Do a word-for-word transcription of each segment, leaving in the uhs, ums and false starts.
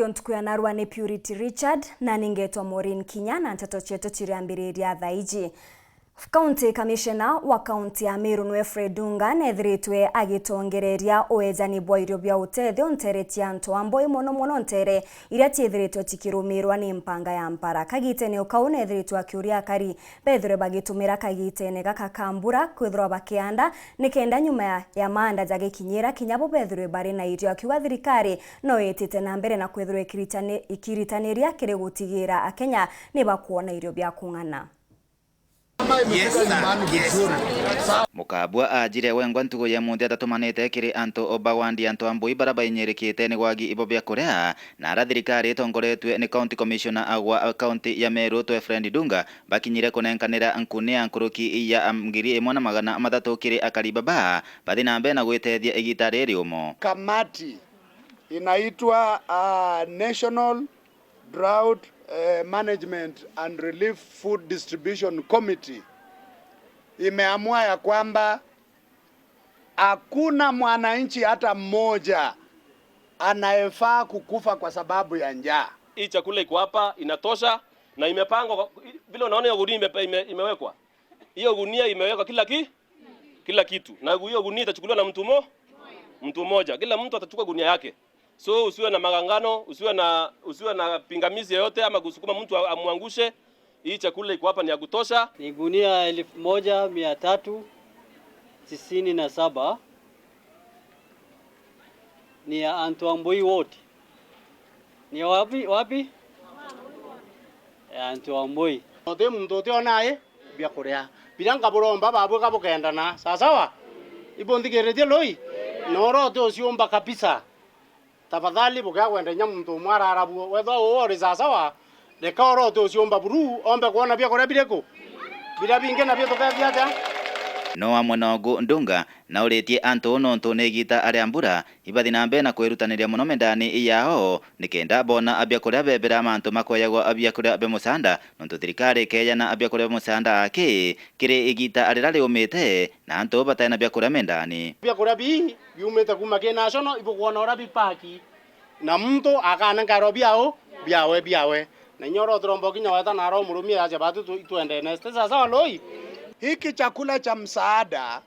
Yo ntuku ya narua ni Purity Richard, na ningetwa Maureen Kinya, na nteto cietu ciriambiriria thaa iji. County Commissioner wa kaunti ya Meru nwe Fred Dunga neethiritwe agitongereria uejani bwa irio bia utethio ntere cia antu a Mbui, mono mono ntere iria ciithiritwe cikirumirwa ni mpanga ya mpara. Kagitene o kau neethiritwe akiuria akari bethirwe bagitumira kagitene gaka ka mbura kwithirwa bakianda, nikenda nyuma ya, ya maanda jagikinyira kinya bo bethirwe bari na irio, akiuga thirikari no itite na mbere na kwithirwa ikiritani-, ikiritaniria kiri gutigira Akenya ni bakwona irio bia kung'ana. Yes, sir. Yes, sir. Mukabua ajire wengwa ntuku ya munthi atatumanite kiri antu ba wandi antu a Mbui bara bainyirikite ni wagi ibo bia kuria, na ara thirikari itongoretue ni County Commissioner agwa kaunti ya Meru twe Fred Dunga bakinyire kunenkanira nkuni ya nkuruki ya ngiri imwe na magana mathatu kiri akari baba bathi na mbere na gwitethia igita riri umo. Kamati inaitwa, ah, National Drought, eh, Management and Relief Food Distribution Committee imeamua ya kwamba hakuna mwananchi hata mmoja anayefaa kukufa kwa sababu ya njaa. Hii chakula iko hapa inatosha na imepangwa kwa, vile unaona hiyo gunia ime-, ime-, imewekwa. Hiyo gunia imewekwa kila ki-, kila kitu. Na hiyo gunia itachukuliwa na mtu mo-, mtu mmoja. Kila mtu atachukua gunia yake. So usiwe na magangano, usiwe na, usiwe na pingamizi yoyote ama kusukuma mtu a-, amwangushe. Hii chakula iko hapa ni ya kutosha. Ni gunia elfu moja mia tatu tisini na saba. Ni ya antu a Mbui wote. Ni ya wapi, wapi? Ya antu a Mbui. Uti muntu uti ona ai bia kuria. Biria nkaburomba babwika bukendana. Sawa sawa? Ibo nthikiritie lui? Na uria uti uciumba kabisa. Tafadhali, bukia kwenda inya muntu umwe arara buo. Wethwa uu uri sawasawa, reka uria uti uciumba buru ombe kwona biakuria biriku? Biria bingi nabio tukethia atia? No amwe nogu Ndunga nauritie antu nontu ni igita aria mbura ibathi na mbere na kwirutaniria mono mendani yao, nikenda bona biakuria bebera mantu makweyagwa biakuria bia musaanda, nontu thirikari ikeyana biakuria bia musaanda aki kiri igita riria riumite, na antu batena biakuria mendani. Biakuria bii biumite kuma ki national, ibukwona uria bipaki, na muntu akanenkerwa biao, biawe, biawe. Na inya uria utiromba ukinya weta na aro murumia yacha batu tu-, itwende neste. Sawa sawa, lui? Hiki chakula cha msaada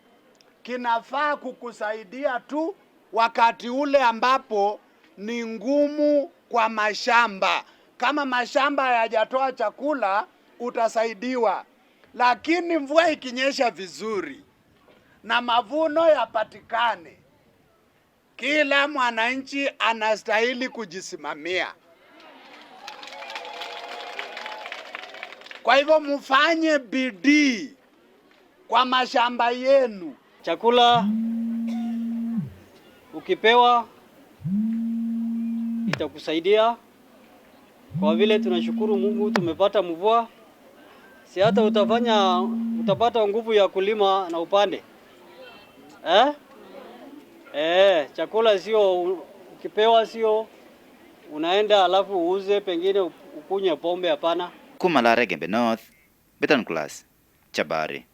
kinafaa kukusaidia tu wakati ule ambapo ni ngumu kwa mashamba. Kama mashamba hayajatoa chakula, utasaidiwa. Lakini mvua ikinyesha vizuri na mavuno yapatikane, kila mwananchi anastahili kujisimamia. Kwa hivyo, mfanye bidii kwa mashamba yenu. Chakula ukipewa itakusaidia. Kwa vile tunashukuru Mungu tumepata mvua, si hata utafanya, utapata nguvu ya kulima na upande? Eh? Eh, chakula sio u-, ukipewa sio unaenda alafu uuze pengine u-, ukunywe pombe, hapana. Kuma Laregembe North, Betan Class, Chabari.